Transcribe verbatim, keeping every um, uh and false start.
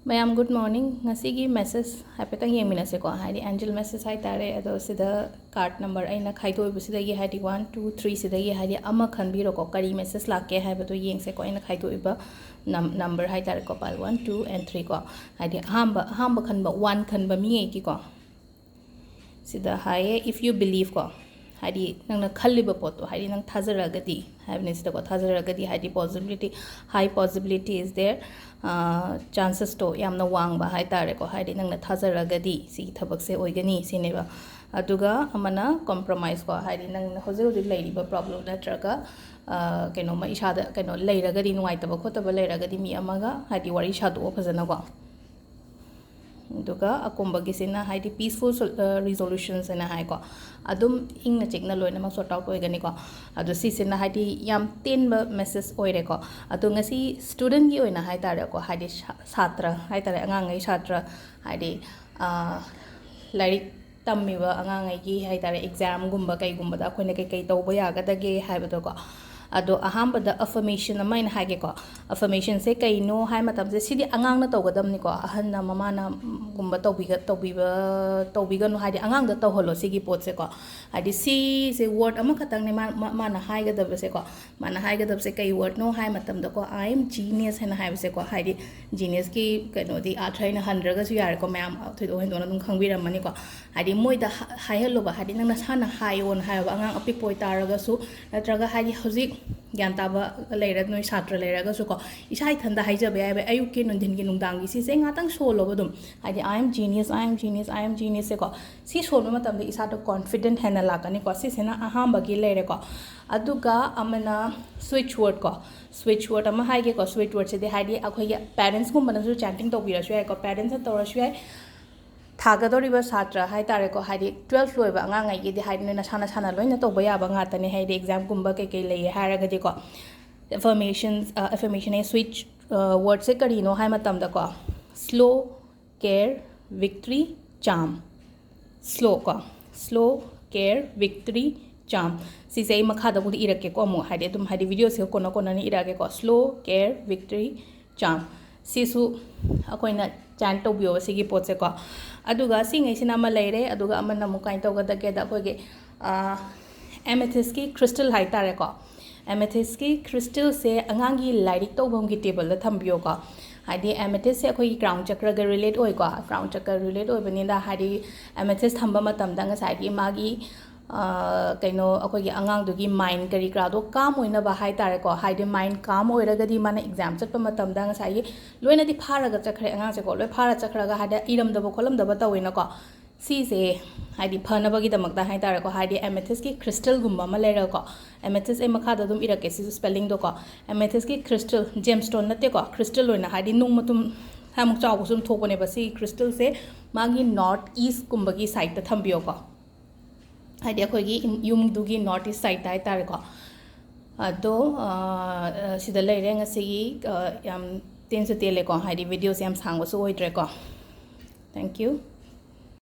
ꯃꯌꯥꯝ, good morning. ꯉꯁꯤꯒꯤ message ꯍꯥꯏꯐꯦꯠꯇꯪ ꯌꯦꯡꯃꯤꯟꯅꯁꯦꯀꯣ꯫ ꯍꯥꯏꯗꯤ, angel message ꯍꯥꯏꯇꯥꯔꯦ꯫ ꯑꯗꯣ ꯁꯤꯗ card number ꯑꯩꯅ ꯈꯥꯏꯗꯣꯛꯏꯕꯁꯤꯗꯒꯤ, ꯍꯥꯏꯗꯤ, one, two, three ꯁꯤꯗꯒꯤ, ꯍꯥꯏꯗꯤ, ꯑꯃ ꯈꯟꯕꯤꯔꯣꯀꯣ꯫ ꯀꯔꯤ message ꯂꯥꯛꯀꯦ ꯍꯥꯏꯕꯗꯣ ꯌꯦꯡꯁꯦꯀꯣ꯫ ꯑꯩꯅ ꯈꯥꯏꯗꯣꯛꯏꯕ num- number ꯍꯥꯏꯇꯥꯔꯦꯀꯣ, pile one, two and three ꯀꯣ꯫ ꯍꯥꯏꯗꯤ, ꯑꯍꯥꯟꯕ, ꯑꯍꯥꯟꯕ ꯈꯟꯕ, one ꯈꯟꯕ ꯃꯤꯉꯩꯒꯤꯀꯣ꯫ ꯁꯤꯗ ꯍꯥꯏꯌꯦ, if you believe ꯀꯣ, ꯍꯥꯏꯗꯤ, ꯅꯪꯅ ꯈꯜꯂꯤꯕ ꯄꯣꯠꯇꯣ, ꯍꯥꯏꯗꯤ, ꯅꯪ ꯊꯥꯖꯔꯒꯗꯤ ꯍꯥꯏꯕꯅꯤ ꯁꯤꯗꯀꯣ꯫ ꯊꯥꯖꯔꯒꯗꯤ, ꯍꯥꯏꯗꯤ, possibility, high possibility is there, chances ꯇꯣ ꯌꯥꯝꯅ ꯋꯥꯡꯕ ꯍꯥꯏꯇꯥꯔꯦꯀꯣ꯫ ꯍꯥꯏꯗꯤ, ꯅꯪꯅ ꯊꯥꯖꯔꯒꯗꯤ ꯁꯤꯒꯤ ꯊꯕꯛꯁꯦ ꯑꯣꯏꯒꯅꯤ ꯁꯤꯅꯦꯕ꯫ ꯑꯗꯨꯒ ꯑꯃꯅ compromise ꯀꯣ, ꯍꯥꯏꯗꯤ, ꯅꯪꯅ ꯍꯧꯖꯤꯛ ꯍꯧꯖꯤꯛ ꯂꯩꯔꯤꯕ problem ꯅꯠꯇ꯭ꯔꯒ, ꯑ, ꯀꯩꯅꯣꯝꯃ ꯏꯁꯥꯗ ꯀꯩꯅꯣ ꯂꯩꯔꯒꯗꯤ, ꯅꯨꯡꯉꯥꯏꯇꯕ ꯈꯣꯠꯇꯕ ꯂꯩꯔꯒꯗꯤ, ꯃꯤ ꯑꯃꯒ, ꯍꯥꯏꯗꯤ, ꯋꯥꯔꯤ ꯁꯥꯗꯣꯛꯑꯣ ꯐꯖꯅꯀꯣ꯫ ꯑꯗꯨꯒ ꯑꯀꯣꯝꯕꯒꯤꯁꯤꯅ, ꯍꯥꯏꯗꯤ, peaceful sol- ꯑ, resolutions ꯍꯥꯏꯅ ꯍꯥꯏꯀꯣ꯫ ꯑꯗꯨꯝ ꯏꯪꯅ ꯆꯤꯛꯅ ꯂꯣꯏꯅꯃꯛ sort out ꯑꯣꯏꯒꯅꯤꯀꯣ꯫ ꯑꯗꯣ ꯁꯤꯁꯤꯅ, ꯍꯥꯏꯗꯤ, ꯌꯥꯝ ꯇꯦꯟꯕ message ꯑꯣꯏꯔꯦꯀꯣ꯫ ꯑꯗꯣ ꯉꯁꯤ studentꯀꯤ ꯑꯣꯏꯅ ꯍꯥꯏꯇꯥꯔꯦꯀꯣ, ꯍꯥꯏꯗꯤ, ꯁꯥ- ꯁꯥꯇ꯭ꯔ ꯍꯥꯏꯇꯥꯔꯦ, ꯑꯉꯥꯡꯉꯩ ꯁꯥꯇ꯭ꯔ, ꯍꯥꯏꯗꯤ, ꯑ, ꯂꯥꯏꯔꯤꯛ ꯇꯝꯃꯤꯕ ꯑꯉꯥꯡꯉꯩꯒꯤ ꯍꯥꯏꯇꯥꯔꯦ, examꯒꯨꯝꯕ ꯀꯩꯒꯨꯝꯕꯗ ꯑꯩꯈꯣꯏꯅ ꯀꯩꯀꯩ ꯇꯧꯕ ꯌꯥꯒꯗꯒꯦ ꯍꯥꯏꯕꯗꯣꯀꯣ꯫ ꯑꯗꯣ ꯑꯍꯥꯟꯕꯗ affirmation ꯑꯃ ꯑꯩꯅ ꯍꯥꯏꯒꯦꯀꯣ꯫ Affirmationꯁꯦ ꯀꯩꯅꯣ ꯍꯥꯏ ꯃꯇꯝꯁꯦ, ꯁꯤꯗꯤ ꯑꯉꯥꯡꯅ ꯇꯧꯒꯗꯕꯅꯤꯀꯣ꯫ ꯑꯍꯟꯅ, ꯃꯃꯥꯅ, ꯎꯝ, ꯒꯨꯝꯕ ꯇꯧꯕꯤꯒ- ꯇꯧꯕꯤꯕ- ꯇꯧꯕꯤꯒꯅꯨ, ꯍꯥꯏꯗꯤ, ꯑꯉꯥꯡꯗ ꯇꯧꯍꯜꯂꯣ ꯁꯤꯒꯤ ꯄꯣꯠꯁꯦꯀꯣ꯫ ꯍꯥꯏꯗꯤ, ꯁꯤꯁꯦ word ꯑꯃꯈꯛꯇꯪꯅꯦ ꯃꯥ- ꯃꯥ- ꯃꯥꯅ ꯍꯥꯏꯒꯗꯕꯁꯦꯀꯣ꯫ ꯃꯥꯅ ꯍꯥꯏꯒꯗꯕꯁꯦ ꯀꯩ wordꯅꯣ ꯍꯥꯏ ꯃꯇꯝꯗꯀꯣ, "I am genius" ꯍꯥꯏꯅ ꯍꯥꯏꯕꯁꯦꯀꯣ꯫ ꯍꯥꯏꯗꯤ, geniusꯀꯤ ꯀꯩꯅꯣꯗꯤ ꯑꯥꯔꯊ ꯑꯩꯅ ꯍꯟꯗ꯭ꯔꯒꯁꯨ ꯌꯥꯔꯦꯀꯣ, ꯃꯌꯥꯝ ꯊꯣꯏꯗꯣꯛ ꯍꯦꯟꯗꯣꯛꯅ ꯑꯗꯨꯝ ꯈꯪꯕꯤꯔꯝꯃꯅꯤꯀꯣ꯫ ꯍꯥꯏꯗꯤ, ꯃꯣꯏꯗ ꯍꯥ- ꯍꯥꯏꯍꯜꯂꯣꯕ, ꯍꯥꯏꯗꯤ, ꯅꯪ ꯅꯁꯥꯅ ꯍꯥꯏꯌꯣꯅ ꯍꯥꯏꯌꯣꯕ꯫ ꯑꯉꯥꯡ ꯑꯄꯤꯛꯄ ꯑꯣꯏꯇꯥꯔꯒꯁꯨ, ꯅꯠꯇ꯭ꯔꯒ, ꯍꯥꯏꯗꯤ, ꯍꯧꯖꯤꯛ ꯒ꯭ꯌꯥꯟ ꯇꯥꯕ ꯂꯩꯔ- ꯅꯣꯏ ꯁꯥꯇ꯭ꯔ ꯂꯩꯔꯒꯁꯨꯀꯣ, ꯏꯁꯥ ꯏꯊꯟꯗ ꯍꯥꯏꯖꯕ ꯌꯥꯏꯕ, ꯑꯌꯨꯛꯀꯤ, ꯅꯨꯡꯊꯤꯟꯒꯤ, ꯅꯨꯡꯗꯥꯡꯒꯤ ꯁꯤꯁꯦ ꯉꯥꯛꯇꯪ ꯁꯣꯜꯂꯣꯕ ꯑꯗꯨꯝ꯫ ꯍꯥꯏꯗꯤ, "I am genius, I am genius, I am geniusꯁꯦꯀꯣ꯫ ꯁꯤ ꯁꯣꯟꯕ ꯃꯇꯝꯗ ꯏꯁꯥꯗ confident ꯍꯦꯟꯅ ꯂꯥꯛꯀꯅꯤꯀꯣ꯫ ꯁꯤꯁꯤꯅ ꯑꯍꯥꯟꯕꯒꯤ ꯂꯩꯔꯦꯀꯣ꯫ ꯑꯗꯨꯒ ꯑꯃꯅ switch word ꯀꯣ꯫ Switch word ꯑꯃ ꯍꯥꯏꯒꯦꯀꯣ꯫ Switch wordꯁꯤꯗꯤ, ꯍꯥꯏꯗꯤ, ꯑꯩꯈꯣꯏꯒꯤ parentsꯀꯨꯝꯕꯅꯁꯨ chanting ꯇꯧꯕꯤꯔꯁꯨ ꯌꯥꯏꯀꯣ, parentsꯅ ꯇꯧꯔꯁꯨ ꯌꯥꯏ꯫ ꯊꯥꯒꯗꯧꯔꯤꯕ ꯁꯥꯇ꯭ꯔ ꯍꯥꯏꯇꯥꯔꯦꯀꯣ, ꯍꯥꯏꯗꯤ, twelve ꯂꯣꯏꯕ ꯑꯉꯥꯡꯉꯩꯒꯤꯗꯤ, ꯍꯥꯏꯗꯤ, ꯅꯣꯏ ꯅꯁꯥ ꯅꯁꯥꯅ ꯂꯣꯏꯅ ꯇꯧꯕ ꯌꯥꯕ ꯉꯥꯛꯇꯅꯦ, ꯍꯥꯏꯗꯤ, examꯒꯨꯝꯕ ꯀꯩꯀꯩ ꯂꯩꯌꯦ ꯍꯥꯏꯔꯒꯗꯤꯀꯣ꯫ Affirmations, ꯑ, affirmation ꯍꯥꯏ, switch, ꯑ, wordꯁꯦ ꯀꯔꯤꯅꯣ ꯍꯥꯏ ꯃꯇꯝꯗꯀꯣ, slow, care, victory, charm꯫ Slow ꯀꯣ, slow, care, victory, charm꯫ ꯁꯤꯁꯦ ꯑꯩ ꯃꯈꯥꯗꯕꯨꯗꯤ ꯏꯔꯛꯀꯦꯀꯣ ꯑꯃꯨꯛ, ꯍꯥꯏꯗꯤ, ꯑꯗꯨꯝ, ꯍꯥꯏꯗꯤ, videoꯁꯤꯒ ꯀꯣꯟꯅ ꯀꯣꯟꯅꯅ ꯏꯔꯛꯑꯒꯦꯀꯣ꯫ Slow, care, victory, charm꯫ ꯁꯤꯁꯨ ꯑꯩꯈꯣꯏꯅ ꯆꯥꯟ ꯇꯧꯕꯤꯌꯣꯕ ꯁꯤꯒꯤ ꯄꯣꯠꯁꯦꯀꯣ꯫ ꯑꯗꯨꯒ ꯁꯤꯉꯩꯁꯤꯅ ꯑꯃ ꯂꯩꯔꯦ꯫ ꯑꯗꯨꯒ ꯑꯃꯅ ꯑꯃꯨꯛ ꯀꯃꯥꯏꯅ ꯇꯧꯒꯗꯒꯦꯗ, ꯑꯩꯈꯣꯏꯒꯤ ꯑꯦꯃꯦꯊꯤꯁꯀꯤ ꯈ꯭ꯔꯤꯁꯇꯜ ꯍꯥꯏꯇꯥꯔꯦꯀꯣ꯫ ꯑꯦꯃꯦꯊꯤꯁꯀꯤ ꯈ꯭ꯔꯤꯁꯇꯜꯁꯦ ꯑꯉꯥꯡꯒꯤ ꯂꯥꯏꯔꯤꯛ ꯇꯧꯐꯝꯒꯤ ꯇꯦꯕꯜꯗ ꯊꯝꯕꯤꯌꯣꯀꯣ꯫ ꯍꯥꯏꯗꯤ ꯑꯦꯃꯦꯊꯤꯁꯁꯦ ꯑꯩꯈꯣꯏꯒꯤ ꯀ꯭ꯔꯥꯎꯟ ꯆꯀ꯭ꯔꯒ ꯔꯤꯂꯦꯠ ꯑꯣꯏꯀꯣ꯫ ꯀ꯭ꯔꯥꯎꯟ ꯆꯀ꯭ꯔ ꯔꯤꯂꯦꯠ ꯑꯣꯏꯕꯅꯤꯅ, ꯍꯥꯏꯗꯤ ꯑꯦꯃꯦꯊꯤꯁ ꯊꯝꯕ ꯃꯇꯝꯗ ꯉꯁꯥꯏꯒꯤ ꯃꯥꯒꯤ ꯀꯩꯅꯣ, ꯑꯩꯈꯣꯏꯒꯤ ꯑꯉꯥꯡꯗꯨꯒꯤ ꯃꯥꯏꯟ ꯀꯔꯤ ꯀꯔꯥꯗꯣ ꯀꯥꯝ ꯑꯣꯏꯅꯕ ꯍꯥꯏꯇꯥꯔꯦꯀꯣ꯫ ꯍꯥꯏꯗꯤ ꯃꯥꯏꯟ ꯀꯥꯝ ꯑꯣꯏꯔꯒꯗꯤ ꯃꯥꯅ ꯑꯦꯛꯖꯥꯝ ꯆꯠꯄ ꯃꯇꯝꯗ ꯉꯁꯥꯏꯒꯤ ꯂꯣꯏꯅꯗꯤ ꯐꯥꯔꯒ ꯆꯠꯈ꯭ꯔꯦ ꯑꯉꯥꯡꯁꯦꯀꯣ꯫ ꯂꯣꯏ ꯐꯥꯔ ꯆꯠꯈ꯭ꯔꯒ ꯍꯥꯏꯗꯤ ꯏꯔꯝꯗꯕ ꯈꯣꯠꯂꯝꯗꯕ ꯇꯧꯋꯦꯅꯀꯣ꯫ ꯁꯤꯁꯦ ꯍꯥꯏꯗꯤ ꯐꯅꯕꯒꯤꯗꯃꯛꯇ ꯍꯥꯏꯇꯥꯔꯦꯀꯣ꯫ ꯍꯥꯏꯗꯤ ꯑꯦꯃꯦꯊꯤꯁꯀꯤ ꯈ꯭ꯔꯤꯁꯇꯜꯒꯨꯝꯕ ꯑꯃ ꯂꯩꯔꯒꯀꯣ꯫ ꯑꯦꯃꯦꯊꯤꯁ ꯑꯩ ꯃꯈꯥꯗ ꯑꯗꯨꯝ ꯏꯔꯛꯀꯦ ꯁꯤꯁꯨ ꯁ꯭ꯄꯦꯂꯤꯡꯗꯣꯀꯣ꯫ ꯑꯦꯃꯦꯊꯤꯁꯀꯤ ꯈ꯭ꯔꯤꯁꯇꯜ, ꯖꯦꯝꯁ꯭ꯇꯣꯟ ꯅꯠꯇꯦꯀꯣ, ꯈ꯭ꯔꯤꯁꯇꯜ ꯑꯣꯏꯅ ꯍꯥꯏꯗꯤ ꯅꯨꯡ ꯃꯇꯨꯝ ꯁꯥꯃꯨꯛ ꯆꯥꯎꯕꯁꯨ ꯑꯗꯨꯝ ꯊꯣꯛꯄꯅꯦꯕ꯫ ꯁꯤ ꯈ꯭ꯔꯤꯁꯇꯜꯁꯦ ꯃꯥꯒꯤ ꯅꯣꯔꯠ ꯏꯁꯀꯨꯝꯕꯒꯤ ꯁꯥꯏꯗꯇ ꯊꯝꯕꯤꯌꯣꯀꯣ꯫ ꯍꯥꯏꯗꯤ ꯑꯩꯈꯣꯏꯒꯤ ꯌꯨꯝꯗꯨꯒꯤ ꯅꯣꯔꯠ ꯏꯁ ꯁꯥꯏꯗꯇ ꯍꯥꯏꯇꯥꯔꯦꯀꯣ꯫ ꯑꯗꯣ ꯁꯤꯗ ꯂꯩꯔꯦ ꯉꯁꯤꯒꯤ꯫ ꯌꯥꯝ ꯇꯦꯟꯁꯨ ꯇꯦꯜꯂꯦꯀꯣ, ꯍꯥꯏꯗꯤ ꯚꯤꯗꯤꯑꯣꯁꯦ ꯌꯥꯝ ꯁꯥꯡꯕꯁꯨ ꯑꯣꯏꯗ꯭ꯔꯦꯀꯣ꯫ Thank you.